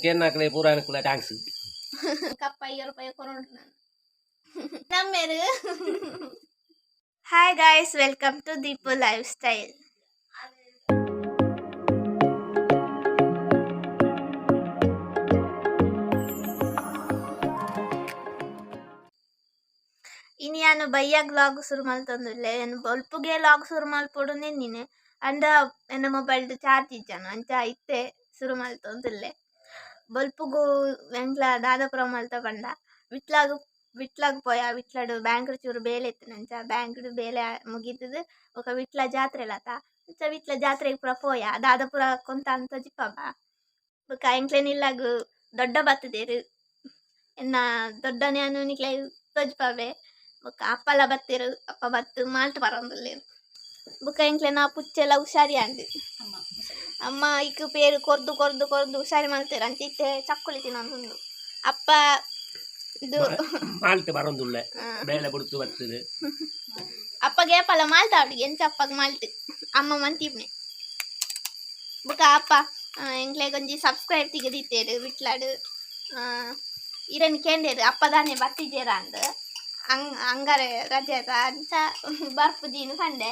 ಕೇನ್ನಾಕ್ಲೆ ಪೂರ thanks. ಕಪ್ಪ 5 ರೂಪಾಯಿ ಕೊರೊಡು ನಾನು ನಮ್ಮೆರು. Hi guys, welcome to Deepu Lifestyle. ಇನಿ ಯಾನು ಬಯ್ಯಾಗ್ ವ್ಲಾಗ್ ಸುರು ಮಲ್ತೊಂದುಲ್ಲೆ. ಯಾನ್ ಬೊಲ್ಪುಗೆ ವ್ಲಾಗ್ ಸುರು ಮಲ್ಪೊಡು ನೆನ್ನಿನೆ ಅಂಡ ಎನ್ನ ಮೊಬೈಲ್ ಚಾರ್ಜ್ ಇಜ್ಜಾನ, ಅಂಚ ಇತ್ತೆ ಸುರು ಮಲ್ತೊಂದುಲ್ಲೆ. ಬೊಲ್ಪುಗು ಎಂಕ್ಲ ದಾದ ಪೂರ ಮಲ್ತ ಪಂಡ, ವಿಟ್ಲಾಗ್ ವಿಟ್ಲಾಗ್ ಪೋಯ. ವಿಟ್ಲಡ್ ಬ್ಯಾಂಕ್ ಚೂರು ಬೇಲೆ ಇತ್ತಿನ, ಅಂಚ ಬ್ಯಾಂಕ್ ಬೇಲೆ ಮುಗಿತುದು ಬೊಕ ವಿಟ್ಲ ಜಾತ್ರೆ ಲತ, ಅಂಚ ವಿಟ್ಲ ಜಾತ್ರೆಗ್ ಪೂರ ಪೋಯ. ದಾದ ಪೂರ ಕೊಂತ ಅಂದ್ ತೋಜಿಪಾವ. ಬೊಕ ಎಂಕ್ಲೆನ ಇಲ್ಲಗ್ ದೊಡ್ಡ ಬತ್ತುದೆರ್. ಎನ್ನ ದೊಡ್ಡನೆ ನಿಕ್ಲೆ ತೋಜಿಪಾವೆ. ಬೊಕ ಅಪ್ಪಲ ಬತ್ತೆರ್. ಅಪ್ಪ ಬತ್ತು ಮಾಲ್ಟ್ ಬರೊಂದುಲ್ಲೆರ್. ಬೊಕ ಎಂಕ್ಲೆನ ಪುಚ್ಚೆಲ ಹುಷಾರಿ ಆಂಡ್. ಅಮ್ಮ ಇಕ್ ಪೇರು ಕೊರ್ದು ಕೊರ್ದು ಕೊರ್ದು ಹುಷಾರಿ ಮಲ್ತೆರ್. ಅಂಚ ಇತ್ತೆ ಚಕ್ಕುಲಿ ತಿನ್ನೊಂದುಂಡು. ಅಪ್ಪ ಇದು ಮಾಲ್ಟ್ ಬರೊಂದುಲ್ಲೆ, ಬೇಲೆ ಬುಡ್ತು ಬರ್ತದೆ. ಅಪ್ಪಗೆ ಏಪಲ ಮಾಲ್ಟ್ ಆವಡಿಗೆ, ಎಂಚ ಅಪ್ಪಗ್ ಮಾಲ್ಟ್ ಅಮ್ಮ ಮಂತಿಪ್ನೆ. ಬೊಕ ಅಪ್ಪ ಎಂಕ್ಲೆಗ್ ಒಂಜಿ ಸಬ್ಸ್ಕ್ರೈಬ್ ತಿಗದಿತ್ತೇರು ವಿಟ್ಲಾಡ್. ಇರೆನ್ ಕೇಂಡೇರು, ಅಪ್ಪ ದಾನೆ ಬತ್ತಿಜೇರ ಅಂದ್. ಅಂಗ್ ಅಂಗಾರೆ ರಜೆ ಅಂಚ ಬರ್ಪುಜೀನು ಪಂಡೆ.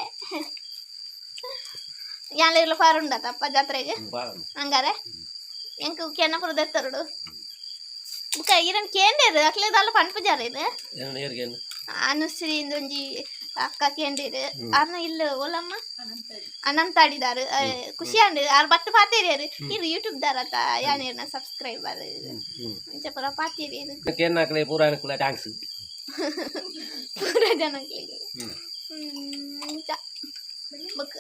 ಯಾನ್ಲ ಪಾರುಂಡತ ಅಪ್ಪ ಜಾತ್ರೆಗೆ? ಅಂಗಾರೆ ಎಂಕ್ ಕೆನ್ನ ಪೂರ ದೆತ್ತರುಡು. ಬೊಕ ಇರೆನ್ ಕೇಂಡೇರು, ಅಕ್ಲೆ ದಾಲ ಪನ್ಪುಜಾರ ಇದು. ಅನುಶ್ರೀ ಒಂಜಿ ಅಕ್ಕ ಕೇಂಡೇರು. ಅರ್ನ ಇಲ್ಲ ಓಲಮ್ಮ ಅನಂತಾಡಿದಾರು. ಖುಷಿ ಆಂಡ್ ಆರ್ ಬತ್ತು ಪಾತೇರಿಯರು. ಇರು ಯೂಟ್ಯೂಬ್ ದಾರತ, ಯಾನೇರ್ನ ಸಬ್ಸ್ಕ್ರೈಬರ್, ಅಂಚ ಪೂರ ಪಾತೇರಿಯರು. ಕೇನ್ನಾಕ್ಲೆ ಪೂರ thanks. ಪೂರ ಜನಕ್ಲೆಗ್. ಅಂಚ ಬೊಕ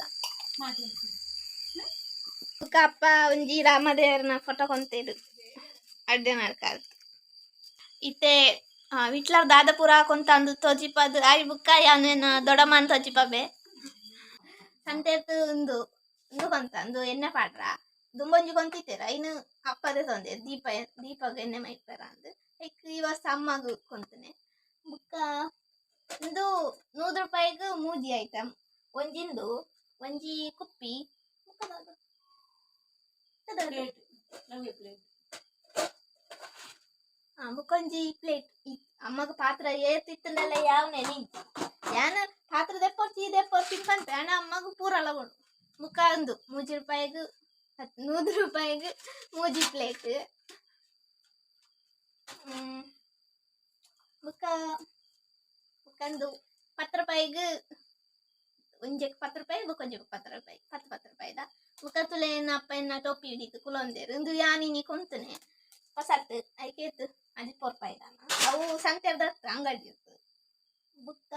ಬೊಕ ಅಪ್ಪ ಒಂಜಿ ರಾಮದೇವರನ ಫೋಟೋ ಕೊಂತೇರು ಅಡ್ಡೆ ನಡ್ಕಾದ್. ಇತ್ತೆ ವಿಟ್ಲ ದಾದ ಪೂರ ಕೊಂತಂದು ತೋಜಿಪದ್ ಆಯ್ ಬುಕ್ಕ ಯಾನೇನ ದೊಡಮಾನ್ ತೋಜಿಪಬೆ. ಸಂತೆರ್ತು ಉಂದು ಉಂದು ಕೊಂತ, ಉಂದು ಎಣ್ಣೆ ಪಾಡ್ರ ದುಂಬೊಂಜಿ ಕೊಂತಿತ್ತೆರ್. ಐನ್ ಅಪ್ಪದೆ ತೊಂದೆರ್, ದೀಪ ದೀಪಗ್ ಎಣ್ಣೆ ಮೈಪೆರ ಅಂದ್. ಐಕ್ ಈ ವರ್ಸ ಅಮ್ಮಗ್ ಕೊಂತುನೆ. ಬುಕ್ಕ ಉಂದು 100 ರೂಪಾಯಿಗ್ ಮೂಜಿ ಐಟಮ್. ಒಂಜಿಂದು ಒಂಜಿ ಕುಪ್ಪಿ, ಬುಕ್ಕ ದಾದ? ದಾದ? ಬುಕ್ಕೊಂಜಿ ಪ್ಲೇಟ್. ಅಮ್ಮಗ್ ಪಾತ್ರ ಏತ್ ಇತ್ತುಂಡಲ ಯಾವ್ನೆ ಇಜ್ಜಿ. ಯಾನ್ ಪಾತ್ರ ದೆಪ್ಪೊರ್ಚಿ ದೆಪ್ಪೊರ್ಚಿ ಪನ್ಪೆ, ಆಂಡ ಅಮ್ಮಗ್ ಪೂರಲ ಬೋಡು. ಬುಕ್ಕ ಉಂದು 3 ರೂಪಾಯಿಗ್, 100 ರೂಪಾಯಿಗ್ ಮೂಜಿ ಪ್ಲೇಟ್. ಬುಕ್ಕ ಬುಕ್ಕ ಉಂದು 10 ರೂಪಾಯಿಗ್, ಒಂಜೆಕ್ 10 ರೂಪಾಯಿ, ಬುಕ್ಕೊಂಜಿ 10 ರೂಪಾಯಿ, ಪತ್ತು ಪತ್ತು ರೂಪಾಯಿದ. ಬುಕ್ಕ ತುಲೆ ಎನ್ನ ಅಪ್ಪ ಎನ್ನ ಟೋಪಿ ಹಿಡಿತು ಕುಲೊಂದೆರ್. ಉಂದು ಯಾನ್ ಇನಿ ಕೊಂತುನೆ ಹೊಸತ್, ಐಕೇತ್ ಅಜಿಪೋ ರೂಪಾಯಿ ದಾನ. ಅವು ಸಂತೆರ್ದ ಅಂಗಡಿ ಇತ್ತು. ಬುಕ್ಕ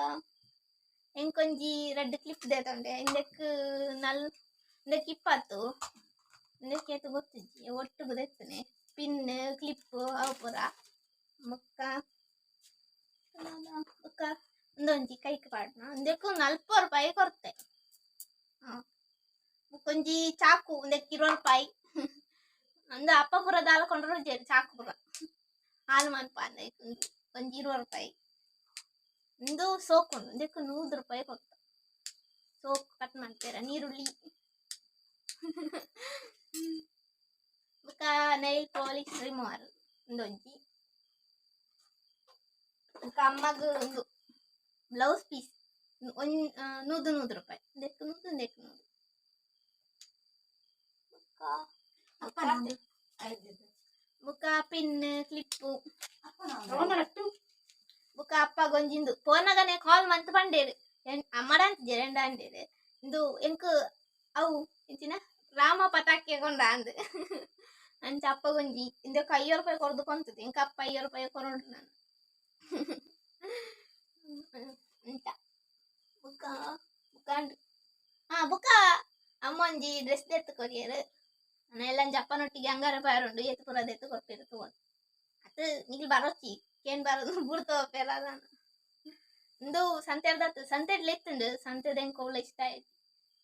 ಎಂಕೊಂಜಿ ರಡ್ಡ್ ಕ್ಲಿಪ್ ದೇತೊಂಡೆ. ಇಂದೆಕ್ ನಲ್ ಇಂದೆಕ್ 20, ಇಂದೆಕ್ ಏತ್ ಗೊತ್ತಿಜ್ಜಿ. ಒಟ್ಟುಗು ದೆತ್ತುನೆ ಪಿನ್ ಕ್ಲಿಪ್ ಅವು ಪೂರ. ಬೊಕ್ಕ ಬೊಕ್ಕ ಉಂದೊಂಜಿ ಕೈಕ್ ಪಾಡುನ. ಇಂದೆಕ್ 40 ರೂಪಾಯಿ ಕೊರ್ತೆ. ಬೊಕ್ಕೊಂಜಿ ಚಾಕು, ಉಂದೆಕ್ 20 ರೂಪಾಯಿ. ಅಂದು ಅಪ್ಪ ಪೂರ ದಾಲ ಕೊಂಡ್ರೆ ಚಾಕು ಪೂರ ಹಾಲು ಮನ್ಪ ಅಂದ. ಉಂದು ಒಂಜಿ 20 ರೂಪಾಯಿ. ಉಂದು ಸೋಕು ಉಂಡು, ಇಂದೆಕ್ 100 ರೂಪಾಯಿ ಕೊರ್ತ. ಸೋಕು ಕಟ್ ಮಾಡ್ತೇರ ನೀರುಳ್ಳಿ. ಬೊಕ್ಕ ನೈಲ್ ಪಾಲಿಶ್ ರಿಮೂವರ್ ಉಂದೊಂಜಿ. ಬೊಕ್ಕ ಅಮ್ಮಗ್ ಒಂದು ಬ್ಲೌಸ್ ಪೀಸ್ ಒಂಜ್ ನೂದು ನೂದು ರೂಪಾಯಿ. ಇಂದೆಕ್ 100, ಇಂದೆಕ್ 100. ಬೊಕ್ಕ ಬೊಕ್ಕ ಪಿನ್ ಕ್ಲಿಪ್ಪು. ಬೊಕ್ಕ ಅಪ್ಪಗೊಂಜಿಂದು ಪೋನಗನೆ ಕಾಲ್ ಮಂತ್ ಪಂಡೇರು, ಅಮ್ಮಡ ಅಂತಿಜೆರ್ ಎಂಡ ಅಂಡೇರು. ಇಂದು ಎಂಕ್ ಅವು ಎಂಚಿನ ರಾಮ ಪಟಾಕಿ ಕೊಂಡ ಅಂದ್. ಅಂಚ ಅಪ್ಪಗೊಂಜಿ ಇಂದಕ್ಕೆ 5 ರೂಪಾಯಿ ಕೊರ್ದು ಕೊಂತುದು. ಎಂಕ್ ಅಪ್ಪ 5 ರೂಪಾಯಿ ಕೊರೊಡು ನಾನು. ಅಂಚ ಬೊಕ್ಕ ಬೊಕ್ಕ ಅಂಡ್ ಬೊಕ್ಕ ಅಮ್ಮ ಒಂಜಿ ಡ್ರೆಸ್ ದೆತ್ತು ಕೊರಿಯೆರ್. ಎಲ್ಲ ಅಪ್ಪನೊಟ್ಟಿಗೆ ಅಂಗಾರ ಪಾರುಂಡು, ಏತ್ ಪೂರ ದೆತ್ತು ಕೊರ್ಪೆರ್ ತೂವೊಡು. ಅತ್ ನಿಕ್ಲ್ ಬರೋಚಿ ಕೇನ್ ಬರೋದು ಬುಡ್ತು ಪೇರ ದಾನ. ಉಂದು ಸಂತೆರ್ದತ್ತು, ಸಂತೆಡ್ಲ ಇತ್ತುಂಡು. ಸಂತೆದ ಎಂಕ್ ಅವ್ಲ ಇಷ್ಟ ಆಯ್ತು,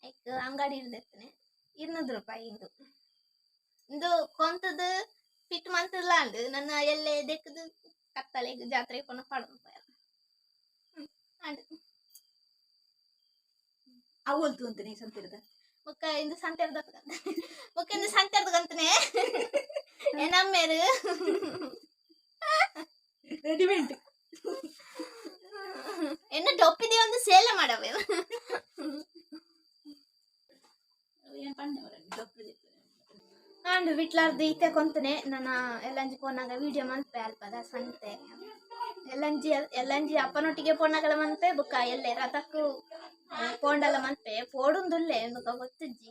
ಐಕ್ ಅಂಗಡಿ ದೆತ್ತನೆ. 200 ರೂಪಾಯಿ ಇಂದು. ಇಂದು ಕೊಂತದು ಫಿಟ್ ಮಂತುದ್ಲ ಅಂಡ್ ನನ್ನ ಎಲ್ಲೆ ದೆಕ್ಕುದು ಕತ್ತಲೆಗ್ ಜಾತ್ರೆ ಪೋನ ಪಾಡೊಂದು ಪೋಯೆರ್ ಅಂಡ್. ಅವಲ್ ತೂಂತೀನಿ ಸಂತಿರದ. ಬೊಕ್ಕ ಇಂದು ಸಂತೆರ್ದ ಬೊಕ್ಕ ಇಂದು ಸಂತೆರ್ದ ಕಂತನೆ ಏನಮ್ಮೇರು ರೆಡಿಮೇಡ್. ಎನ್ನ ಡೊಪ್ಪಿದೆ ಒಂದು ಸೇಲೆ ಮಾಡವೆ. ಏನು ಪಣ್ಣೆ ಡೊಪ್ಪು. ಅಂಡ್ ವಿಟ್ಲಾರ್ದು ಈತೆ ಕೊಂತನೆ ನನ್ನ ಎಲ್ಲಂಜಿ ಪೋನಾಗ ವಿಡಿಯೋ ಮನ್ಪೆ. ಅಲ್ಪದ ಸಂತೆ ಎಲ್ಲಂಜಿ ಎಲ್ಲಂಜಿ ಅಪ್ಪನೊಟ್ಟಿಗೆ ಪೋನಾಗಲ ಮನ್ಪೆ. ಬುಕ್ಕ ಎಲ್ಲೆ ರಥಕ್ಕು ಪೋಂಡಲ ಮನ್ಪೆ. ಪೋಡುಂದುಲ್ಲೆ ಬುಕ್ಕ ಗೊತ್ತುಜ್ಜಿ,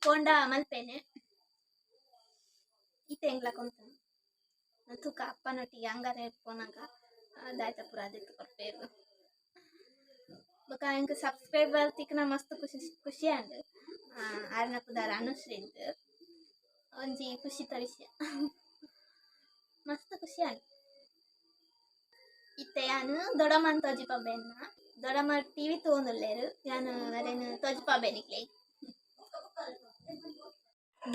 ಪೋಂಡ ಮಲ್ಪೇನೆ. ಈತೆ ಎಂಗ್ಲ ಕೊಂತನೆ ತುಕ ಅಪ್ಪನೊಟ್ಟಿಗೆ ಅಂಗಾರೆ ಪೋನಾಗ ದಾಯ್ತ ಪೂರ ಅದಿತ್ತು ಕೊರ್ಪೇರು. ಬೊಕ ಎಂಕ್ ಸಬ್ಸ್ಕ್ರೈಬರ್ ತಿಕ್ನ ಮಸ್ತ್ ಖುಷಿ ಖುಷಿ ಆಂಡ್. ಆರ್ನ ಪುದಾರ್ ಅನುಶ್ರೀ ಇಂದ್. ಒಂಜಿ ಖುಷಿತ ವಿಷಯ, ಮಸ್ತ್ ಖುಷಿ ಆಂಡ್. ಇತ್ತೆ ಯಾನ್ ದೊಡಮ್ಮನ್ ತೋಜಿಪ ಬೆನ್ನ. ದೊಡಮ್ಮ ಟಿವಿ ತೂವೊಂದುಲ್ಲೆರ್. ಯಾನ್ ಅರೆನ್ ತೋಜಿಪ ಬೆನಿಕ್ಲೆ.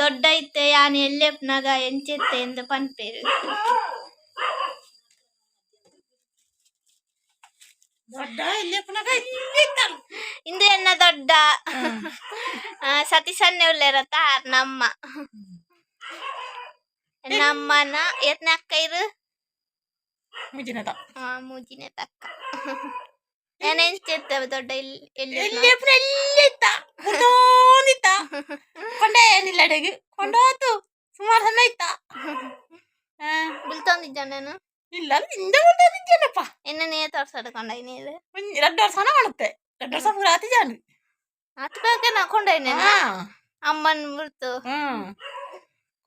ದೊಡ್ಡ ಇತ್ತೆ ಯಾನ್ ಎಲ್ಲೆಪ್ನಗ ಎಂಚೆತ್ತೆ ಎಂದು ಪನ್ಪೆರ್. ದೊಡ್ಡ ಎಲ್ಲಿ ಇತ್ತಾಳು. ಇಂದು ಎನ್ನ ದೊಡ್ಡ ಸತೀಶನ್ನೇ ಉಲ್ಲೆರತ್ತ. ನಮ್ಮ ನಮ್ಮನ ಎತ್ನ ಅಕ್ಕ ಇರು. ಮುಜಿನದ. ಮೂಜಿನೆ ತಕ್ಕ ನಾನು ಎಂಚೆತ್ತೆ ದೊಡ್ಡ ಇಲ್ಲಿ ಎಲ್ಲಿ? ಎಲ್ಲಿ ಎಲ್ಲಿ ಇತ್ತ ಕುಡ್ದೋನಿತ್ತ ಕೊಂಡೆ ಏನಿಲ್ಲ ಅಡೆಗೆ ಕೊಂಡೋತು ಸುಮಾರು ಸಮಯ ಇತ್ತ. ಬುಲ್ತೊಂದಿದ್ದ ನಾನು. ಇಲ್ಲ, ಅದು ಹಿಂದೆ ಬುಲ್ತೊಂದಿದ್ದೇನಪ್ಪ. ಎನ್ನನೇ ತೋರ್ಸಡ್ಕೊಂಡ ನೀರು. ಒಂಜಿ ರಡ್ಡು ವರ್ಷನ ಮಾಡುತ್ತೆ, 2 ವರ್ಷ ಪೂರ ಆತಿ ಜಾನು. ಆತು ಬೇಕ ನಾ ಕೊಂಡೋಯ್ನೆ ಅಮ್ಮನ್ ಬಿಡ್ತು. ಹ್ಮ್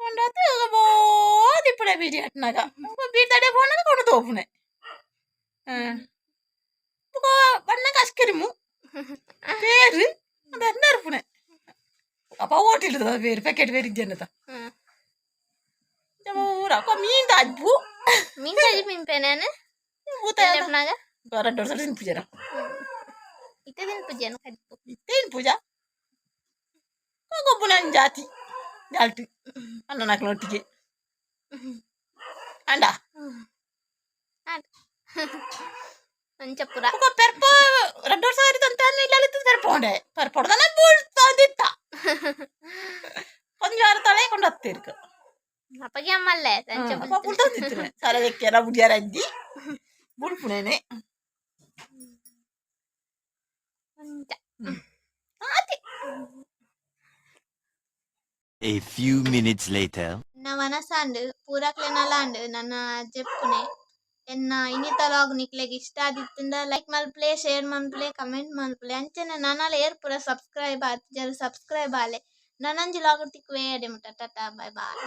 ಕೊಂಡೋತು ಬೋದಿಪ್ಪುಡೆ ಬೀಡಿ ಅಟ್ನಾಗ ಬೀಡಿ ತಡೆ ಪೋನಾಗ ಕೊಂಡು ತೋಪುನೆ. ಹ್ಮ್ ಬೊಕ ಬಣ್ಣಗ ಐಸ್ ಕ್ರೀಮು ಪೇರು ಅದನ್ನ ಇರ್ಪುಣೆ ಅಪ್ಪ ಓಟಿಲ್ದ ಬೇರೆ ಪ್ಯಾಕೆಟ್ ಬೇರೆ ಇದ್ದೇನದ. ಊರ ಮೀನ್ ಅಜ್ಬು. ಮೀನ್ ಕಜಿ ಪಿಂಪೆ ನಾನು. ಊತ. ಎಲ್ಲೆಪ್ನಾಗ. 2 ವರ್ಷ ತಿನ್ಪುಜರ. ಇತ್ತೆ ತಿನ್ಪುಜೇನು ಕಜ್ಪು? ಇತ್ತೇನು ಪೂಜಾ ಗೊಬ್ಬು ನನ್ನ ಜಾತಿ ಜಾಲ್ಟು ಅಣ್ಣನಕ್ಲೊಟ್ಟಿಗೆ ಅಂಡ. ಅಂಚಪುರ. ಬೊಕ ಪೆರ್ಪ 2 ವರ್ಷ ತಂತ ಇಲ್ಲ ಪೆರ್ಪೋಂಡೆ ಪೆರ್ಪೊಡ್ದನ ಬೀಳ್ತದಿತ್ತ ಒಂಜಿ ವಾರ ತಳೆ ಕೊಂಡು ಹತ್ತಿರ್ಕ. ಅಪ್ಪಗೆ ಅಮ್ಮಲ್ಲೇ ಅಂಚ. ಅಪ್ಪ ಬುಲ್ತಂದಿತ್ತು ಸರ ಬುಡಿಯಾರ ಅಜ್ಜಿ ಬುಲ್ಪುನೇನೆ. ಅಂಚ. ಆತಿ. A few minutes later. నా ವನಸಾಂಡ್ ಪೂರಕ್ಲೆನಲಾಂಡ್ ನನ್ನ ಜೆಪ್ಪುನೆ. ಎನ್ನ ಇನಿತ ಲಾಗ್ ನಿಕ್ಲೆಗ್ ಇಷ್ಟ ಆದಿತ್ತುಂಡ ಲೈಕ್ ಮಲ್ಪುಲೆ, ಶೇರ್ ಮಲ್ಪುಲೆ, ಕಮೆಂಟ್ ಮಲ್ಪುಲೆ. ಅಂಚನೆ ನನಲ ಏರ್ ಪೂರ ಸಬ್ಸ್ಕ್ರೈಬ್ ಆತಿಜರ್ ಸಬ್ಸ್ಕ್ರೈಬ್ ಆಲೆ. ನನೊಂಜಿ ಲಾಗ್ ತಿಕ್ಕುವೆ, ಅಡೆ ಮುಟ್ಟ ಟಾಟಾ, ಬಾಯ್ ಬಾಯ್.